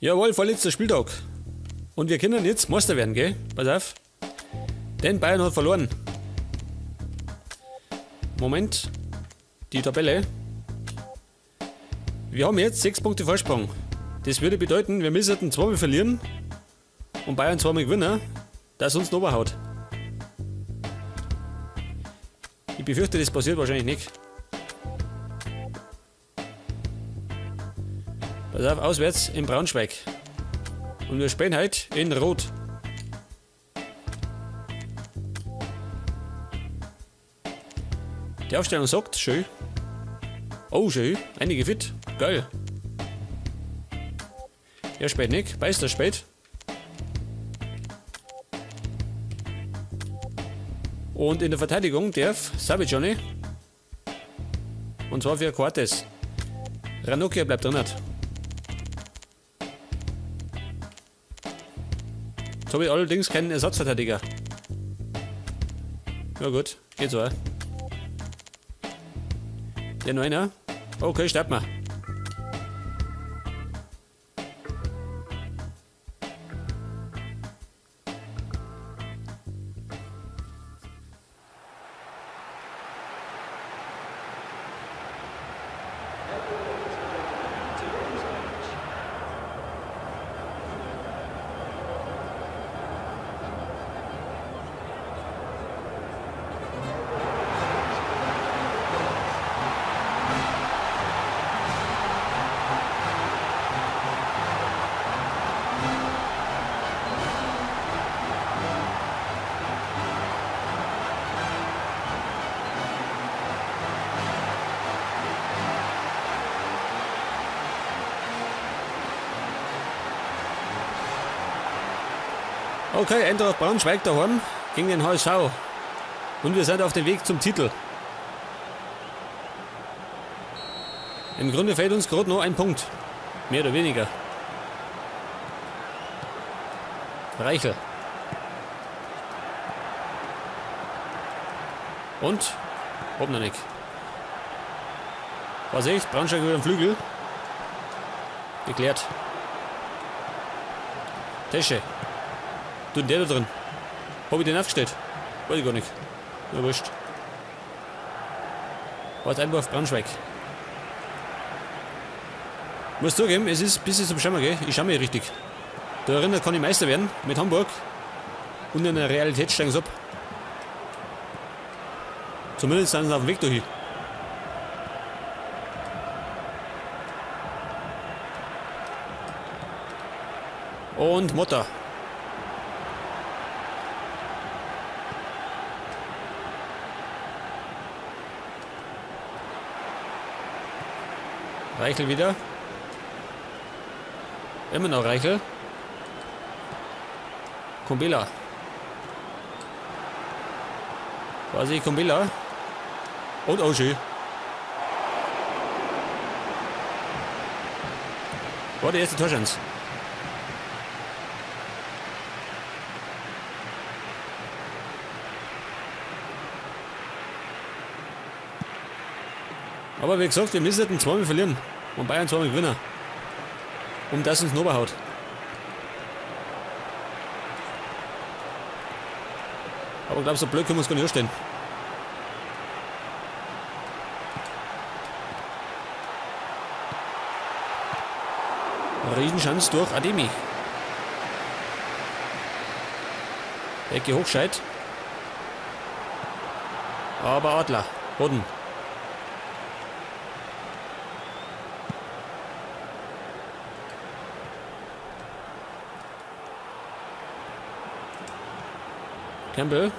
Jawohl, vorletzter Spieltag. Und wir können jetzt Meister werden, gell? Pass auf. Denn Bayern hat verloren. Moment. Die Tabelle. Wir haben jetzt 6 Punkte Vorsprung. Das würde bedeuten, wir müssten zweimal verlieren und Bayern zweimal gewinnen, dass uns noch haut. Ich befürchte, das passiert wahrscheinlich nicht. Pass auf, auswärts in Braunschweig. Und wir spielen heute in Rot. Die Aufstellung sagt, schön. Oh, schön. Einige fit. Geil. Er spät nicht. Beister spät. Und in der Verteidigung darf Sabi Johnny. Und zwar für Cortes. Ranocchia bleibt drin. Jetzt habe ich allerdings keinen Ersatzverteidiger. Ja gut, geht so. Der noch einer. Okay, starten wir. Okay, Eintracht Braunschweig daheim gegen den HSV. Und wir sind auf dem Weg zum Titel. Im Grunde fehlt uns gerade noch ein Punkt. Mehr oder weniger. Reichel. Und? Obnanik. Was echt? Braunschweig über den Flügel. Geklärt. Tesche. Tut der da drin? Hab ich den aufgestellt? Weiß ich gar nicht. Na wurscht. War Einwurf Braunschweig. Muss zugeben, es ist ein bisschen zum Schauen, gell? Ich schau mich richtig. Da erinnert kann ich Meister werden mit Hamburg. Und in der Realität steigen sie ab. Zumindest sind sie auf dem Weg dahin. Und Motta. Reichel wieder. Immer noch Reichel. Kumbela. Quasi Kumbela. Und Oshi. War die erste Torschance. Aber wie gesagt, wir müssen zweimal verlieren. Und Bayern zweimal gewinnen. Um das uns noch haut. Aber ich glaube, so blöd können wir uns gar nicht anstellen. Riesenchance durch Ademi. Ecke Hochscheid. Aber Adler. Boden. Campbell.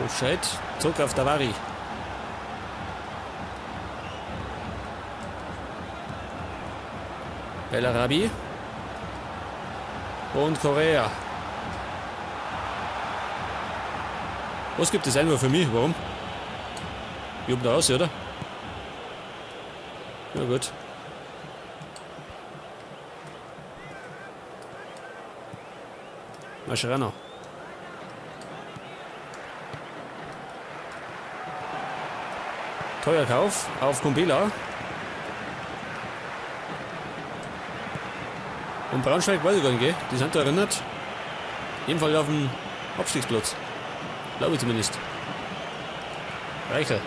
Hochscheid. Zurück auf Davari. Bellarabi. Und Korea. Was gibt es einmal für mich? Warum? Ich hab da raus, oder? Ja gut. Mascherano. Teuerkauf auf Kumbela. Und Braunschweig weiß ich gar nicht, gell? Die sind da erinnert. Jedenfalls auf dem Abstiegsplatz. Glaube ich zumindest. Reichel.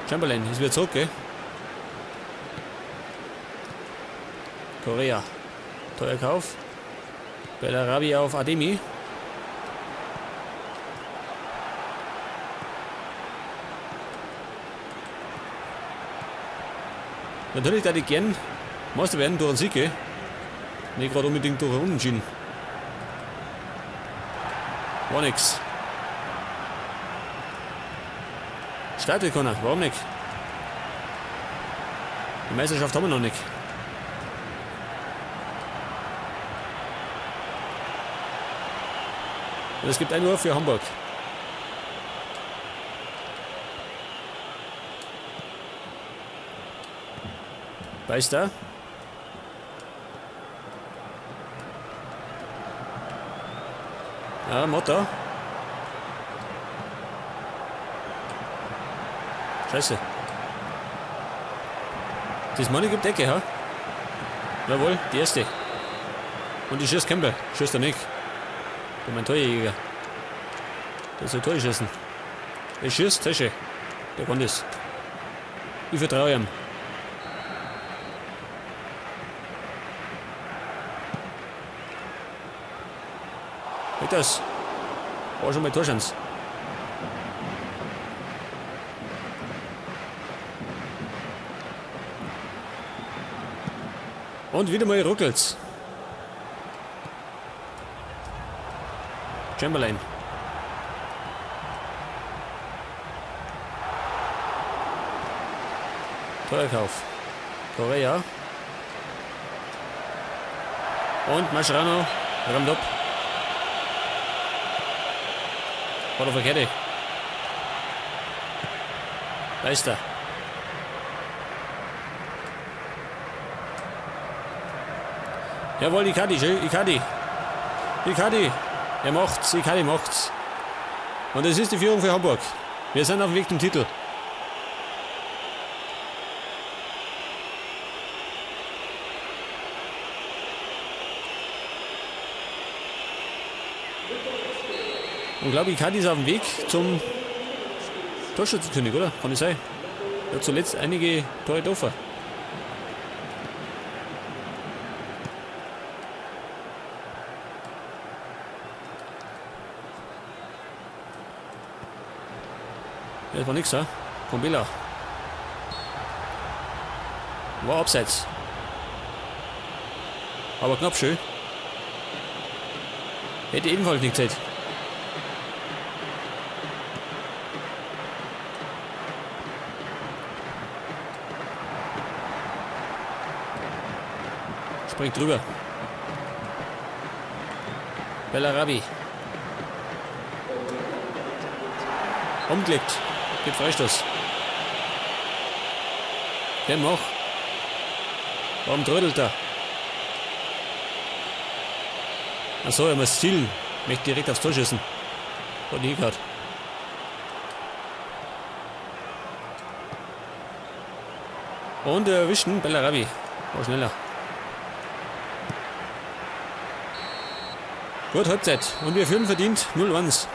Chamberlain ist wieder zurück, gell? Korea. Teuer Kauf. Bellarabi auf Ademi. Natürlich da ich gern Meister werden durch einen Sieg, gell? Nicht gerade unbedingt durch einen Unentschieden. War nix. Startet keiner, warum nicht? Die Meisterschaft haben wir noch nicht. Und es gibt 1 Uhr für Hamburg. Beister. Ja, Motta. Scheiße. Das Money gibt Ecke, ha? Jawohl, die erste. Und ich schieß Campbell. Schießt er nicht. Der mein Torjäger. Der soll Tor schießen. Er schießt, sehr schön. Der kann das. Ich vertraue ihm. Geht das? War schon mal Torschance. Und wieder mal ruckelt's. Chamberlain. Teuerkauf. Korea. Und Mascherano rammt ab. War der verkehrte. Da ist er. Jawohl, Icardi, schön, Icardi. Icardi. Er macht's, Icardi macht's. Und es ist die Führung für Hamburg. Wir sind auf dem Weg zum Titel. Und glaube ich, Icardi ist auf dem Weg zum Torschützenkönig, oder? Kann nicht sein. Er hat zuletzt einige Tore getroffen. Das war nix, ha? Kumbela. War abseits. Aber knapp schön. Hätte ebenfalls nicht gezählt. Springt drüber. Bellarabi. Umgelegt. Gibt Freistoß. Der mach. Warum trödelt er? Achso, er muss zielen. Möchte direkt aufs Tor schießen. Hat nicht hingehört. Und erwischen Bellarabi. War schneller. Gut, Halbzeit. Und wir führen verdient 0-1.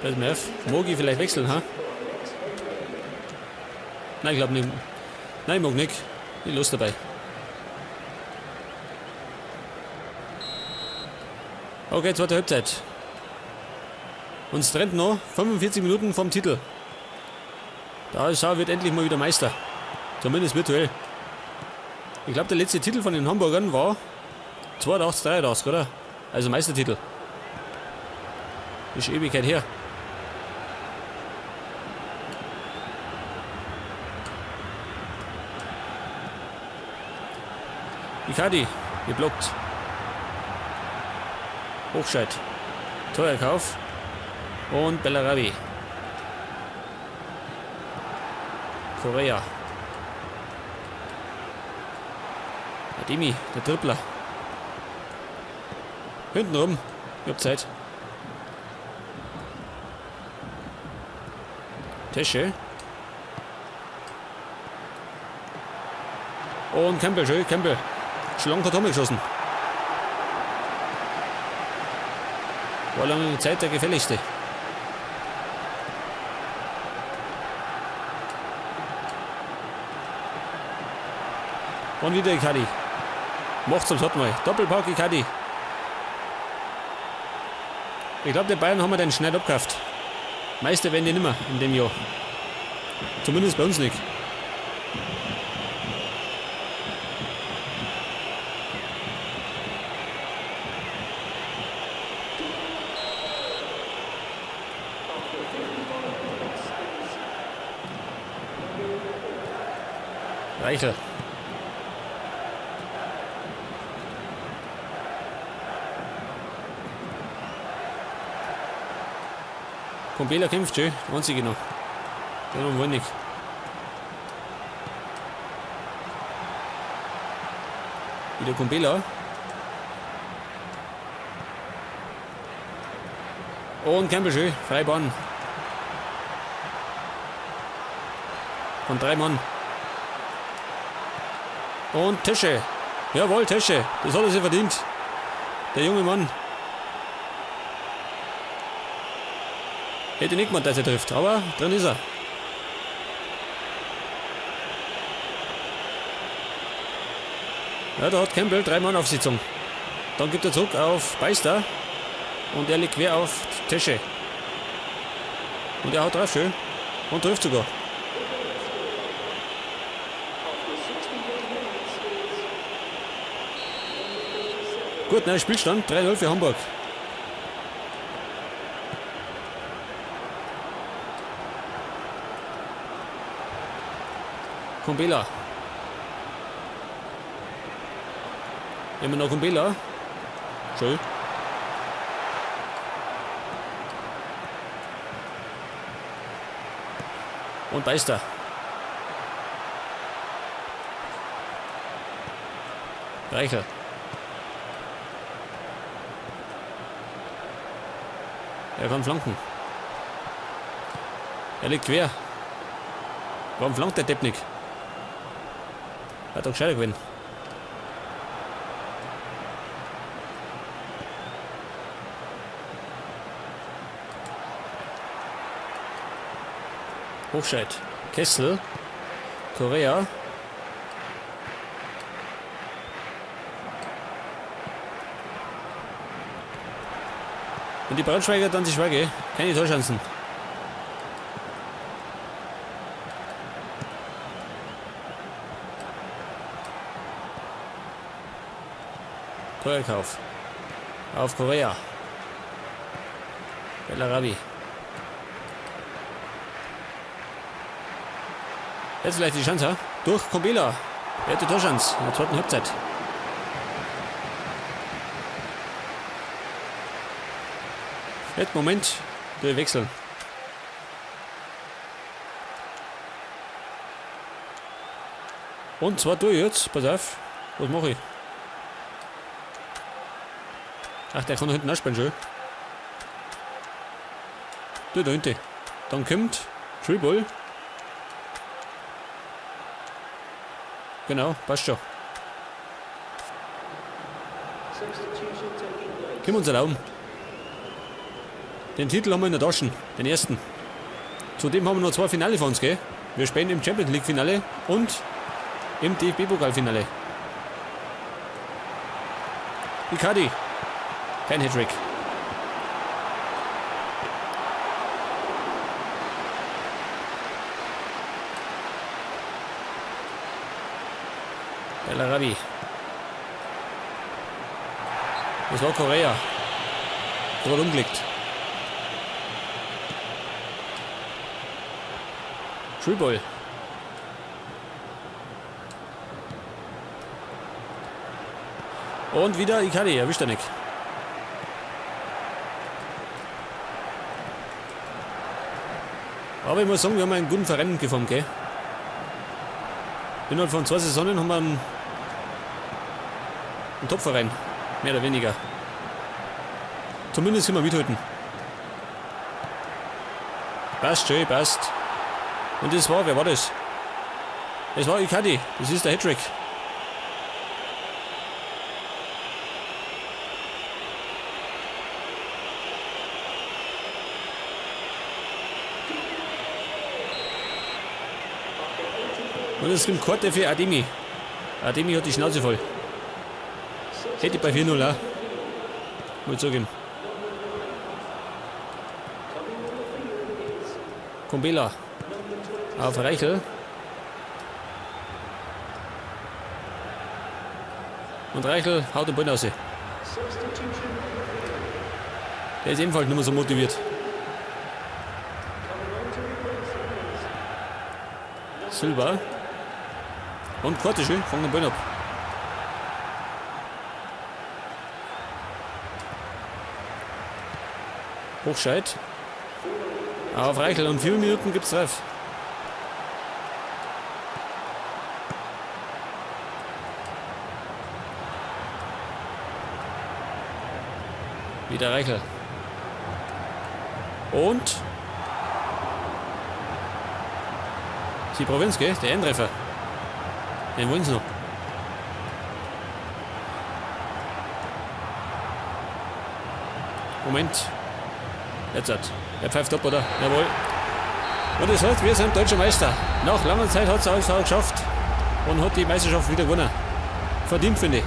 Pass mal auf. Mogi vielleicht wechseln, ha? Nein, ich glaub nicht. Nein, ich mag nicht. Ich Lust dabei. Okay, zweite Halbzeit. Uns trennt noch 45 Minuten vom Titel. Der ASV wird endlich mal wieder Meister. Zumindest virtuell. Ich glaub, der letzte Titel von den Hamburgern war 82, 83, oder? Also Meistertitel. Ist Ewigkeit her. Icardi, geblockt. Hochscheid. Teuerkauf. Und Bellarabi. Korea. Ademi, der Dribbler. Hinten rum. Ich hab Zeit. Tesche. Und Campbell, schön, Campbell. Schon lange kein Tor mehr geschossen. War lange Zeit der gefährlichste. Und wieder Icardi. Macht's zum zweiten Mal. Doppelpack Icardi. Ich glaube, die Bayern haben wir den schnell abgekauft. Meister werden die nimmer in dem Jahr. Zumindest bei uns nicht. Reichel. Kumbela kämpft schön, der einzige noch. Den wollen nicht. Wieder Kumbela. Und Campbell schön, Freibahn. Von 3 Mann. Und Tesche. Jawohl, Tesche. Das hat er sich verdient. Der junge Mann. Hätte nicht gemeint, dass er trifft, aber drin ist er. Ja, da hat Campbell 3 Mann auf Sitzung. Dann gibt er zurück auf Beister. Und er liegt quer auf Tesche. Und er haut drauf schön. Und trifft sogar. Gut, neuer Spielstand. 3-0 für Hamburg. Kumbela. Immer noch Kumbela. Schön. Und Beister. Reichel. Er kann flanken. Er liegt quer. Warum flankt der Depp nicht? Hat doch gescheiter gewesen. Hochscheid. Kessel. Korea. Und die Braunschweiger dann die Schweige. Keine Torchancen. Teuerkauf. Auf Korea. Bellarabi. Jetzt vielleicht die Chance, ha? Durch Kumbela. Er hat die Torchance in der zweiten Halbzeit. Jetzt, Moment, wir wechseln. Und zwar du jetzt, pass auf, was mache ich? Ach, der kann da hinten auch spielen, schön. Du, da hinten. Dann kommt Tribble. Genau, passt schon. Können wir uns erlauben. Den Titel haben wir in der Tasche, den ersten. Zudem haben wir noch 2 Finale vor uns, gell? Wir spielen im Champions League Finale und im D F B-Pokal-Finale. Icardi. Kein Hattrick. Bellarabi. Das war Korea. Gerade umgelegt. Tribble. Und wieder Icardi, erwischt er nicht. Aber ich muss sagen, wir haben einen guten Verein geformt, gell? Innerhalb von 2 Saisonen haben wir einen Topverein. Mehr oder weniger. Zumindest können wir mithalten. Passt, schön, passt. Und das war, wer war das? Es war Icardi. Das ist der Hattrick. Und es gibt Korte für Ademi. Ademi hat die Schnauze voll. Hätte ich bei 4-0 auch. Muss ich zugeben. Kumbela. Auf Reichel. Und Reichel haut den Ball raus. Der ist ebenfalls nicht mehr so motiviert. Silva. Und Korte schön, fangen den Ball ab. Hochscheid. Auf Reichel und 4 Minuten gibt's Treff. Wieder Reichel. Und sie probieren es, gell? Der Endtreffer. Den wollen sie noch. Moment. Jetzt hat. Er pfeift ab, oder? Jawohl. Und das heißt, wir sind deutscher Meister. Nach langer Zeit hat es auch geschafft und hat die Meisterschaft wieder gewonnen. Verdient, finde ich.